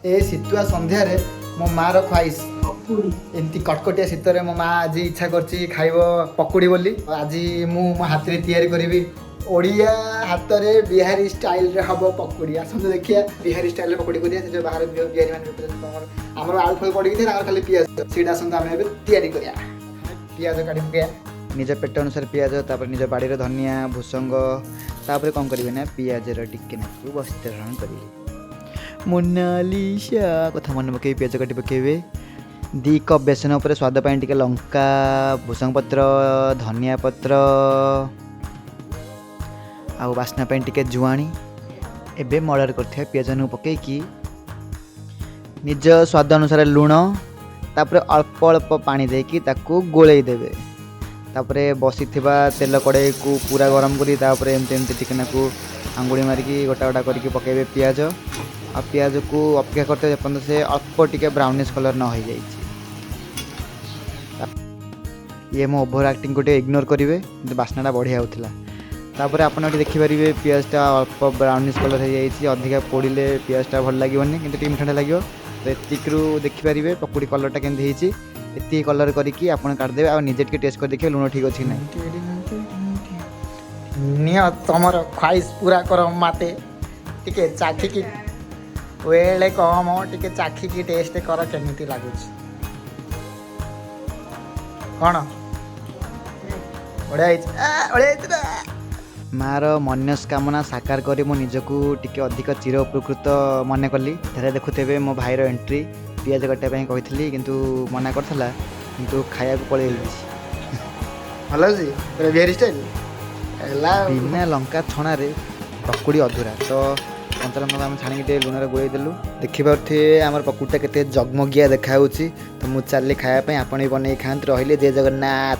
ଏ ଶୀତୁଆ ସନ୍ଧ୍ୟାରେ ମୋ ମାଆର ଖ୍ୱାଇସ୍। ପକୁଡ଼ି। ଏମିତି କଟକଟିଆ ଶୀତରେ ମୋ ମା ଆଜି ଇଚ୍ଛା କରିଛି ଖାଇବ ପକୁଡ଼ି ବୋଲି। ଆଜି ମୁଁ ମୋ ହାତରେ ତିଆରି କରିବି। ଓଡ଼ିଆ ହାତରେ ବିହାରୀ ଷ୍ଟାଇଲରେ ହବ ପକୁଡ଼ି। ଆସନ୍ତୁ ଦେଖିବା, ବିହାରୀ ଷ୍ଟାଇଲରେ ପକୁଡ଼ି କରିବା। ସେ ଯେଉଁ ବାହାରେ ବିହାରୀ ମାନେ ବିକୁଛନ୍ତି, ତାଙ୍କର ଆମର ଆଳୁ ଫାଳୁ ପଡ଼ିକି ଥାଏ, ତାଙ୍କର ଖାଲି ପିଆଜ। ସେଇଟା ଆସନ୍ତୁ ଆମେ ଏବେ ତିଆରି କରିବା। ପିଆଜ କାଢ଼ି ପକେଇବା ନିଜ ପେଟ ଅନୁସାରେ ପିଆଜ। ତାପରେ ନିଜ ବାଡ଼ିର ଧନିଆ, ଭୁସଙ୍ଗ। ତାପରେ କ'ଣ କରିବେ ନା, ପିଆଜର ଟିକେ ନାକୁ ବସ୍ତ୍ରଣ କରିବେ। ମୋନାଲିସା କଥା ମନେ ପକେଇ ପିଆଜ କାଟି ପକେଇବେ। 2 କପ୍ ବେସନ ଉପରେ ସ୍ୱାଦ ପାଇଁ ଟିକେ ଲଙ୍କା, ଭୁସଙ୍ଗ ପତ୍ର, ଧନିଆ ପତ୍ର ଆଉ ବାସ୍ନା ପାଇଁ ଟିକେ ଜୁଆଣି। ଏବେ ମର୍ଡ଼ର କରିଥିବା ପିଆଜକୁ ପକେଇକି ନିଜ ସ୍ୱାଦ ଅନୁସାରେ ଲୁଣ, ତାପରେ ଅଳ୍ପ ଅଳ୍ପ ପାଣି ଦେଇକି ତାକୁ ଗୋଳେଇ ଦେବେ। ତାପରେ ବସିଥିବା ତେଲ କଡ଼େଇକୁ ପୁରା ଗରମ କରି ତାପରେ ଏମିତି ଏମିତି ଟିକେ ନାକୁ ଆଙ୍ଗୁଳି ମାରିକି ଗୋଟା ଗୋଟା କରିକି ପକାଇବେ ପିଆଜ। ଆଉ ପିଆଜକୁ ଅପେକ୍ଷା କରିଥିବେ ଯେପର୍ଯ୍ୟନ୍ତ ସେ ଅଳ୍ପ ଟିକେ ବ୍ରାଉନିସ୍ କଲର୍ ନ ହେଇଯାଇଛି। ଇଏ ମୋ ଓଭର ଆକ୍ଟିଂକୁ ଟିକେ ଇଗ୍ନୋର କରିବେ, କିନ୍ତୁ ବାସ୍ନାଟା ବଢ଼ିଆ ହେଉଥିଲା। ତାପରେ ଆପଣ ଏଠି ଦେଖିପାରିବେ, ପିଆଜଟା ଅଳ୍ପ ବ୍ରାଉନିସ୍ କଲର୍ ହେଇଯାଇଛି। ଅଧିକା ପୋଡ଼ିଲେ ପିଆଜଟା ଭଲ ଲାଗିବନି, କିନ୍ତୁ ଟିକେ ମିଠା ଲାଗିବ। ତ ଏତିକିରୁ ଦେଖିପାରିବେ ପକୁଡ଼ି କଲର୍ଟା କେମିତି ହେଇଛି। ଏତିକି କଲର୍ କରିକି ଆପଣ କାଢ଼ିଦେବେ ଆଉ ନିଜେ ଟିକେ ଟେଷ୍ଟ କରି ଦେଖିବେ ଲୁଣ ଠିକ୍ ଅଛି କି ନାହିଁ। ନିଅ, ତମର ଖ୍ୱାଇସ୍ ପୁରା କର। ମାତେ ଟିକେ ଚାଖିକି ୱେଳେ କମ ଟିକେ ଚାଖିକି ଟେଷ୍ଟ କର, କେମିତି ଲାଗୁଛି କ'ଣ। ବଢ଼ିଆ ହେଇଛି, ବଢ଼ିଆ ହେଇଛି ନା? ମାଆର ମନସ୍କାମନା ସାକାର କରି ମୁଁ ନିଜକୁ ଟିକେ ଅଧିକ ଚିର ଉପକୃତ ମନେ କଲି। ଏଠାରେ ଦେଖୁଥିବେ ମୋ ଭାଇର ଏଣ୍ଟ୍ରି। ପିଆଜ କାଟିବା ପାଇଁ କହିଥିଲି, କିନ୍ତୁ ମନା କରିଥିଲା, କିନ୍ତୁ ଖାଇବାକୁ ପଳେଇ ଯାଇଛି। ଭଲ ଅଛି, ପୁରା ବିହାରୀ ଷ୍ଟାଇଲ୍ ହେଲା। ବିନା ଲଙ୍କା ଛଣାରେ ପକୁଡ଼ି ଅଧୁରା। ତ କଞ୍ଚା ଲଙ୍କା ଆମେ ଛାଣିକି ଟିକେ ଲୁଣରେ ଗୋଳେଇ ଦେଲୁ। ଦେଖିପାରୁଥିବେ ଆମର ପକୁଡ଼ିଟା କେତେ ଜଗମଗିଆ ଦେଖାହେଉଛି। ତ ମୁଁ ଚାଲିଲି ଖାଇବା ପାଇଁ, ଆପଣ ବି ବନେଇକି ଖାଆନ୍ତୁ। ରହିଲେ, ଜୟ ଜଗନ୍ନାଥ।